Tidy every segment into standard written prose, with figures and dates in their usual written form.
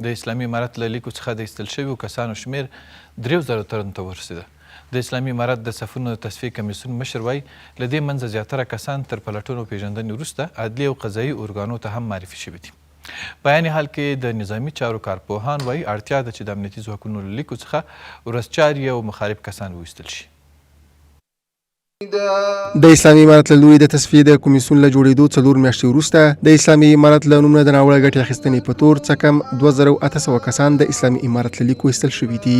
د اسلامي امارت له لیکو څخه د ایستل شویو کسانو شمېر دریو زرو تنو ته ورسېده. د اسلامي امارت د صفونو د تصفیې کمېسیون مشر وايي، له دې منځه زیاتره کسان تر پلټنو او پېژندنې وروسته عدلي او قضايي ارګانو ته هم معرفي شوي دي. په عین حال کې د نظامي چارو کارپوهان وايي، اړتیا ده چې د امنیتي ځواکونو له لیکو څخه ورځچاري او مخارب کسان وویستل شي. د اسلامي امارت له لوري د تصفیې د کمیسیون له جوړېدو 4 میاشتې وروسته د اسلامي امارت له نوم نه د ناوړه ګټې اخیستنې په تور څه کم 2800 کسان د اسلامي امارت له لیکو ایستل شوي دي.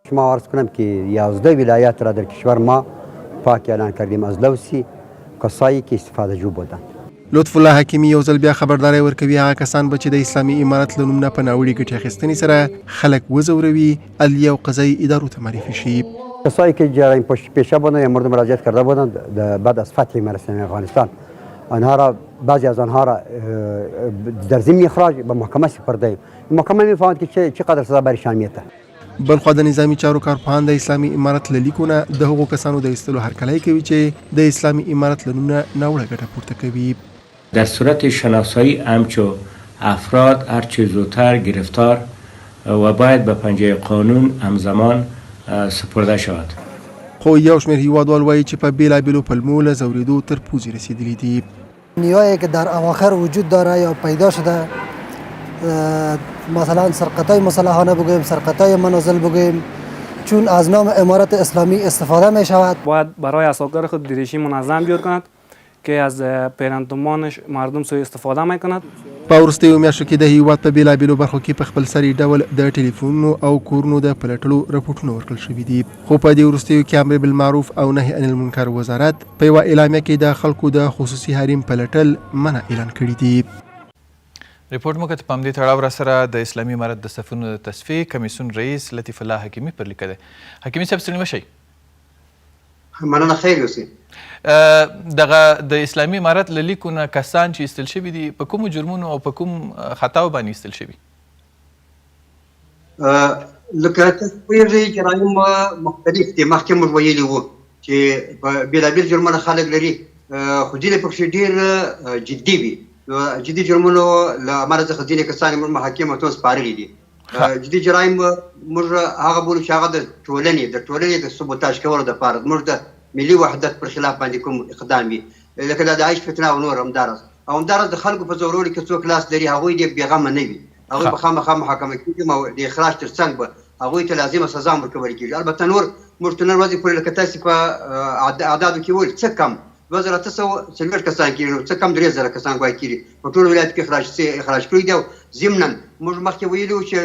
شما عرض کنم که 11 ولایت را در کشور ما پاک اعلان کردیم از لوسی کسایی که استفاده جو بودند. لطف الله حکیمي یو ځل بیا خبرداری ورکوي، هغه کسان به چې د اسلامي امارت له نوم نه په ناوړې ګټې اخیستنې سره خلک وځوروي، عدلي او قضایي ادارو ته معرفي شي. کسایی که جرایم پیشه بودند یا مردم را اذیت کرده بودند بعد از فتح امارت اسلامی افغانستان آنها را بعضی از آنها را در ضمن اخراج به محکمه سپرده ایم. محکمه میفهمد که چقدر سزا برایشان میته. بلخوا د نظامي چارو کارپوهان د اسلامي امارت له لیکو نه د هغو کسانو د ایستلو هرکلی کوي چې د اسلامي امارت له نوم نه ناوړه ګټه پورته کوي. در صورت شناسایی همچو افراد هرچه زودتر گرفتار و باید به پنجه قانون همزمان سپرده شود. خو یو شمېر هیوادوال وایي چې په بېلابېلو پلمو له ځورېدو تر پوزې رسېدلي دي. نیایی که در اواخر وجود داره یا پیدا شده، مثلا سرقتای مسلحانه بگوییم، سرقتای منازل بگوییم، چون از نام امارت اسلامی استفاده می شود. باید برای اساکر خود دریشی منظم جور کند که از پیرنتمانش مردم سوء استفاده میکند. په وروستیو میاشتو کې د هیواد په بېلابېلو برخو کې په خپلسري ډول د ټلیفونونو او کورونو د پلټلو رپوټونه ورکړل شوي دي، خو په دې وروستیو کې امر بالمعروف او نهی عن المنکر وزارت په یوه اعلامیه کې د خلکو د خصوصي حریم پلټل منع اعلان کړي دي. رپورټ مو کته. په همدې تړاو راسره د اسلامي امارت د صفونو د تصفیې کمیسیون رئیس لطیف الله حکیمي پر لیکه دی. حکیمي صاحب، ستړي مه شئ. مننه، خیر یوسې. دغه د اسلامي امارت له لیکو نه کسان چې ایستل شوي دي، په کومو جرمونو او په کوم خطاو باندې ایستل شوي؟ لکه تاسو پوهېږئ، جرایم مختلف دي. مخکې موږ ویلي وو چې په بېلابېل جرمونه خلک لري، خو ځینې پکښې ډېر جدي وي. جدي جرمونو له امله څخه ځینې کسان موږ محاکمو ته سپارلي دي. جدي جرایم موږ هغه بولو چې هغه د ټولنې د سبوتاژ کولو دپاره، موږ د ملي وحدت پر خلاف باندې کوم اقدام وي، لکه د داعش فتنه او نور. همداراز او همداراز د خلکو په ځورولو کې څوک لاس لري، هغوی دې بېغمه نه وي، هغوی به خامخا محاکمه کېږي او د اخراج تر څنګ به هغوی ته لازمه سزا هم ورکول کېږي. البته نور موږ تر نن ورځې پورې، لکه تاسې په اعدادو کې وویل، څه کم 2840 کسان کېږي، نو څه کم 3000 کسان ګواکې کېږي په ټولو ولایتو کې اخراج کړي دي. او ضمنا موږ مخکې ویلي وو چې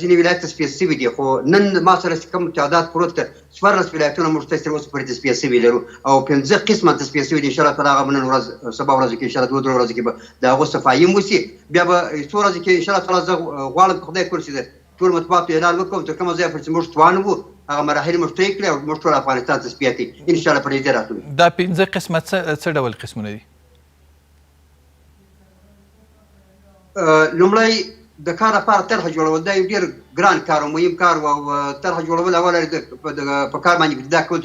ځینې ولایت تصفیه شوي دي، خو نن ما سره چې کوم تعداد پروت دی، 14 ولایتونه موږ تاسو تر اوسه پورې تصفیه شوي لرو او پنځه قسمه تصفیه شوي دي. ان شاء الله تعالی هغه به نن ورځ سبا ورځو کې، ان شاء الله دوه درو ورځو کې به د هغو صفایي هم وشي. بیا به څو ورځو کې ان شاء الله تعالی زه غواړم که خدای کول چې د ټول مطبوعاتو اعلان وکړم، تر کومه ځایه پورې چې موږ توان وو هغه مراحل موږ طی کړي او موږ ټول افغانستان تصفیه کړي ان شاء الله په نږدې راتلونکي. دا پنځه قسمه څه ډول قسمونه دي؟ لومړی د کار لپاره طرحه جوړول. دا یو ډیر ګران کار او مهم کار و، او طرحه جوړول اوله په کار باندې ابتدا کول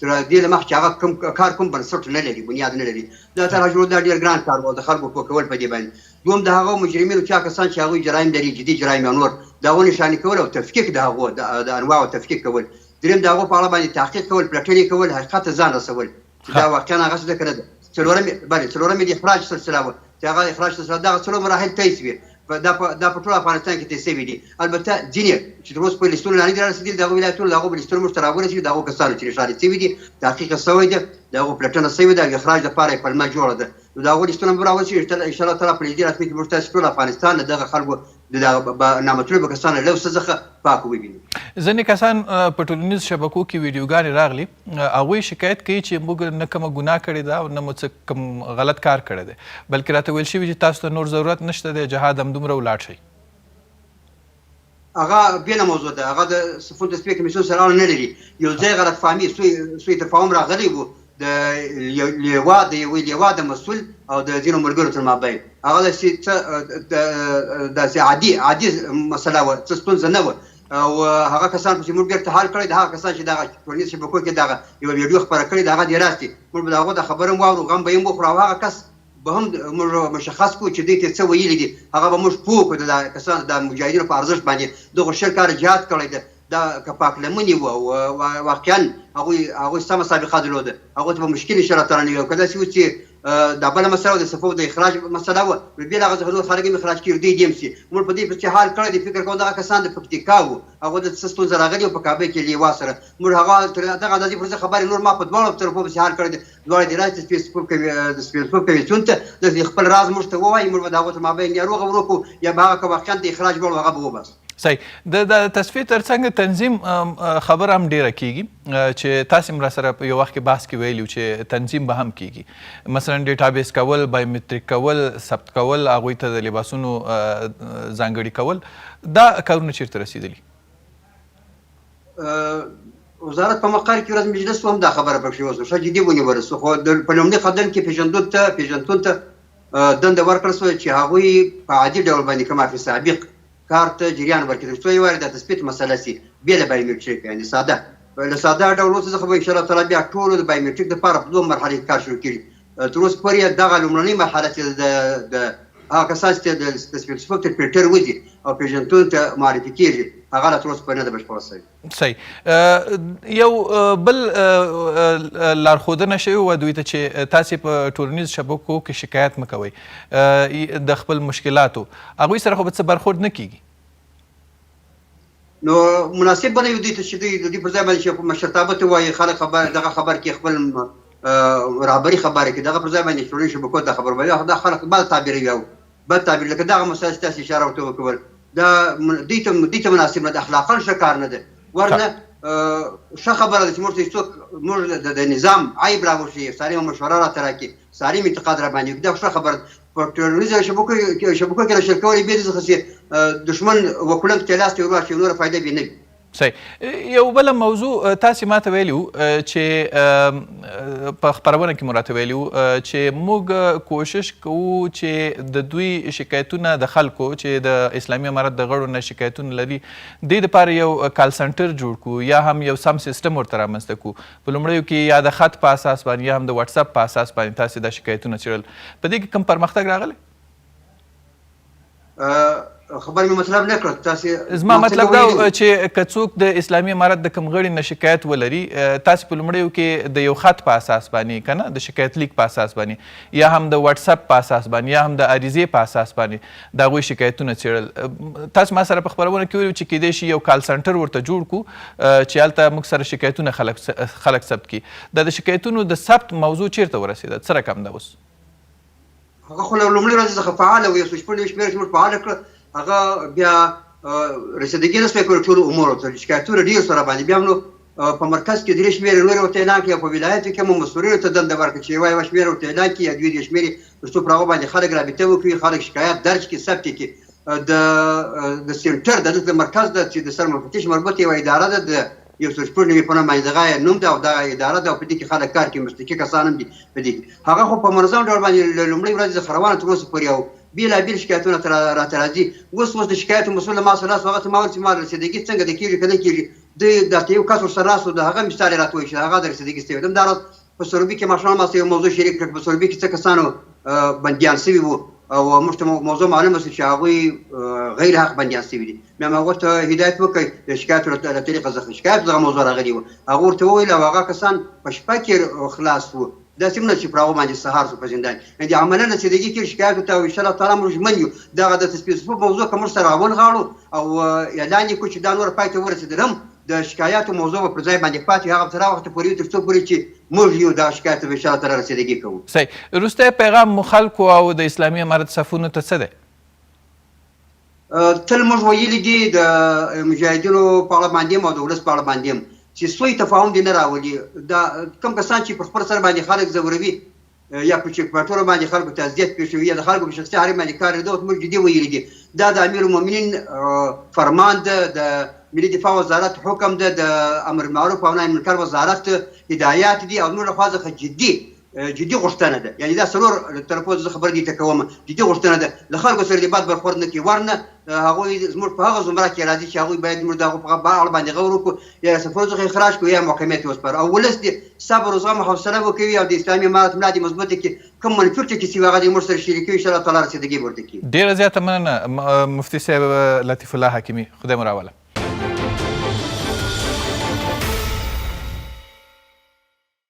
تر دې له مخکې هغه کوم کار کوم بنسټ نه لري، بنیاد نه لري، دا طرحه جوړول دا ډیر ګران کار و، د خلکو پوه کول په دې باندې. دوم د هغو مجرمینو، چا کسان چې هغوی جرایم لري، جدي جرایم او نور، د هغو نشاني کول او تفکیک، د هغو د انواعو تفکیک کول. دریم د هغو په اړه باندې تحقیق کول، پلټنې کول، حقیقت ته ځان رسول چې دا واقعا هغه څه ده که نه ده. څلورم، بله څلورم د اخراج سلسله وه چې هغه اخراج سلسله، دغه څلور مراحل طی شوي. دا په ټول افغانستان کې طی شوي دي. البته ځینې چې تر اوسه پورې لیستونه لا نه دي رارسېدلي د هغو ولایتونو، د هغو به لیستونه موږ ته راورسېږي. د هغو کسانو چې نښانې شوي دي، تحقیق یې شوی دی، د هغو پلټنه شوې ده او اخراج لپاره یې پلمه جوړه ده، نو د هغو لیستونه به راورسېږي. ان شاء الله تعالی په نږدې راتلونکي کې موږ تاسې ټول افغانستان له دغه خلکو، د دغه نامطلوبو کسانو له لوسه څخه پاک ووینو. ځینې کسان په ټولنیزو شبکو کې ویډیوګانې راغلي، هغوی شکایت کوي چې موږ نه کومه ګناه کړې ده او نه مو څه کوم غلط کار کړی دی، بلکې راته ویل شوي چې تاسو ته نور ضرورت نشته دی، جهاد همدومره، ولاړ شئ. هغه بېله موضوع ده، هغه د صفونو تصفیې کمیسیون سره اړه نه لري. یو ځای غلط فهمي، سوء تفاهم راغلی وو د لیوا د یوې لیوا د مسول او د ځینو ملګرو تر مابین. هغه داسې څه داسې عادي عادي مسله وه، څه ستونزه نه وه، او هغه کسان چې موږ بیرته حل کړی. د هغه کسان چې دغه ټولنیز شبکو کې دغه یوه ویډیو خپره کړې ده، هغه دې راشي، موږ به د هغو د خبرو هم واورو، غم به یې هم وخورو، او هغه کس به هم موږ مشخص کړو چې دوی ته څه ویلي دي، هغه به موږ پوه کړو د کسانو د مجاهدینو په ارزښت باندې. دغو 20 کاله جهاد کړی دی، دا که پاک لمني وو او واقعا هغوی سمه سابقه درلوده، هغوی ته به مشکل ان شاء الله تعالی نه وي. او که داسې وو چې دا بله مسله وه، د صفوف د اخراج مسله وه، نو بې له هغه څخه نور خلک هم اخراج کېږي، دوی دې هم شي. موږ په دې پسې حال کړی دی، فکر کوم دغه کسان د پکتیکا وو، هغو د څه ستونزه راغلې وه په کابل کې لیوا سره. موږ هغه تر دغه اندازې پورې زه خبر یم، نور ما په دواړو طرفو پسې حال کړی دی. دواړه دې راشي د سپین صفوف کمیسیون ته، داسې خپل راز موږ ته ووایي، موږ به د هغو تر مابین یا روغه ورو کړو یا به هغه که واقعا د اخراج وړ هغه به وباسو. صحیح. د تصفیې ترڅنګ تنظیم خبره هم ډیره کیږي چې تاسې هم راسره په یو وخت کې بحث کې ویلي چې تنظیم به هم کیږي، مثلا ډیټابیس کول، بایومتریک کول، ثبت کول، هغوی ته د لباسونو ځانګړي کول، دا کارونه چیرته رسیدلي؟ وزارت په مقر کې ورځ مجلس هم دا خبره پکې وشوه، ښه جدي ونیول شو. خو په لومړي قدم کې پېژندتون ته دنده ورکړل شوه چې هغوی په عادي ډول باندې کما فی سابق کار ته جریان ورکړي، تر څو یو وارې دا تثبیت مسله شي بې له بایومټریک، یعنې ساده له ساده ډول څخه به ان شاء الله تعالی بیا ټولو د بایومټریک لپاره په دوه مرحله کې کار شروع کړي. تر اوسه پورې دغه لومړنۍ مرحله چې د هغه کسان چې د تثبیت صفوف تر فلټر وځي او پېژندتون ته معرفي کېږي، هغه لا تر اوسه پورې نه ده بشپړه شوې. صحیح. یو بل لارښودنه شوې وه دوی ته چې تاسې په ټولنیزو شبکو کې شکایت مه کوئ د خپل مشکلاتو، هغوی سره خو به څه برخورد نه کېږي؟ نو مناسب به نه وي دوی ته چې دوی د دوی پر ځای باندې چې مشرتابه ته ووایي، خلک خبر دغه خبر کې خپل رهبري خبره کې دغه پر ځای باندې ټولنیزو شبکو ته خبر وایي، دا خلک بد تعبیروي او بد تعبیر لکه دغه مسله چې تاسې اشاره ورته وکول، دا دوی ته مناسب نه ده، اخلاقا ښه کار نه ده. ورنه ښه خبره ده چې موږ ته هېڅوک موږ د نظام عیب راوښيي، سالمه مشوره راته راکړي، سالم انتقاد را باندې وکړي، دا ښه خبره ده. په ټولنیزو شبکو کې نشر کول بې دې څخه چې دښمن وکړنک ته لاس ته ور واچوي، نوره فایده به نه وي. صحیح. یو بله موضوع تاسې ما ته ویلي وو چې په خپرونه کې مو راته ویلي وو چې موږ کوشش کوو چې د دوی شکایتونه د خلکو چې د اسلامي امارت د غړو نه شکایتونه لري دې دپاره یو کال سنټر جوړ کړو یا هم یو سم سیستم ورته رامنځته کړو. په لومړیو کې یا د خط په اساس باندې یا هم د واتساپ په اساس باندې تاسې دا شکایتونه څېړل، په دې کې کوم پرمختګ راغلی؟ خبر مې مطلب نه کړ تاسې. زما مطلب دا چې که څوک د اسلامي امارت د کوم غړي نه شکایت ولري، تاسې په لومړیو کې د یو خط په اساس باندې که نه د شکایت لیک په اساس باندې یا هم د واتساپ په اساس باندې یا هم د عریضې په اساس باندې د هغوی شکایتونه څېړل. تاسې ما سره په خپرونه کې ویلي چې کیدای شي یو کال سنټر ورته جوړ کړو چې هلته موږ سره شکایتونه خلک ثبت کړي. دا د شکایتونو د ثبت موضوع چیرته ورسېده؟ څه رقم ده اوس؟ هغه خو له لومړۍ ورځې څخه فعاله و، یو څو شپږ نوي شمېره چې موږ فعاله کړه، هغه بیا رسیدګي نه شوای کړی ټولو امورو ته، شکایتونه ډېر سره باندې. بیا نو په مرکز کې درې شمېرې نورې ورته اعلان کړې او په ولایتو کې مو مسؤلینو ته دنده ورکړه چې یوه یوه شمېره ورته اعلان کړي یا دوې دوې شمېرې، تر څو پر هغو باندې خلک رابطه وکړي، خلک شکایت درج کړي، ثبت یې کړي. د سنټر د دلته مرکز ده چې د سر مفتش مربوط یوه اداره ده، د یو څو 96 په نوم باندې دغه نوم ده او دغه اداره ده او په دې کې خلک کار کوي، مسلکي کسان هم دي په دې کې. هغه خو په منظم ډول باندې له لومړۍ ورځې څخه روانه تر اوسه پورې او بېلابېل شکایتونه راته راځي. اوس د شکایتو مسؤل له ما سره ناست و، هغه ته ما وویل چې ما رسیدګي څنګه ده، کېږي که نه کېږي؟ دوی داسې یو کس ورسره ناست و، د هغه مثال یې راته وویل چې هغه د رسیدګي ستوي. همداراز په سروبي کې ماشومان ما سره یو موضوع شریک کړه، په سروبي کې څه کسانو بندیان شوي وو او موږ ته موضوع معلومه شوه چې هغوی غیر حق بندیان شوي دي. بیا مې هغو ته هدایت وکړ د شکایت له طریقه څخه شکایت دغه موضوع راغلي وو، هغه ورته وویل او هغه کسان په شپه کې خلاص وو، داسې هم نه چې پر هغو باندې سهار شو په زندان کې، یعنې عملاً رسیدګي کېږي شکایتو ته. او ان شاءالله تعالی موږ ژمن یو دغه د تصفیه صفوف موضوع که موږ سره راونغاړو او اعلان یې کړو چې دا نوره پای ته ورسېدل، هم د شکایاتو موضوع به پر ځای باندې پاتې وي، هغه به تر هغه وخته پورې وي تر څو پورې چې موږ یو دغه شکایت ته به ان شاءالله تعالی رسیدګي کوو. صحیح. وروستی پیغام مو خلکو او د اسلامي امارت صفونو ته څه دی؟ تل موږ ویلي دي د مجاهدینو په اړه باندې هم او د ولس په اړه باندې هم چې سوء تفاهم دې نه راولي. دا کوم کسان چې پر خپل سر باندې خلک ځوروي یا په چک پټورو باندې خلکو ته اذیت پېښوي یا د خلکو په شخصي حریم باندې کار لري، دا موږ جدي ویلي دي. دا د امیر المؤمنین فرمان ده، د ملي دفاع وزارت حکم ده، د امر بالمعروف او نهی منکر وزارت هدایات دي او موږ له خوا څخه جدي جدي غوښتنه ده، یعنې دا څلور طرفو زه خبره دې ته کوم، جدي غوښتنه ده، له خلکو سره دې بد برخورد نه کوي، ورنه هغوی زموږ په هغه زمره کې راځي چې هغوی باید موږ د هغو په اړه باندې غور وکړو، یا سفرو څخه اخراج کړو یا محکمې ته وسپارو. او ولس دې صبر او زغم او حوصله وکوي او د اسلامي امارت ملا دې مضبوطه کړي، کوم منفي ټکي چې وي هغه دې موږ سره شریکوي، ان شاءالله تعالی رسیدګي به ورته کېږي. ډېره زیاته مننه مفتي صاحب لطیف الله حکیمي، خدای مو راوله.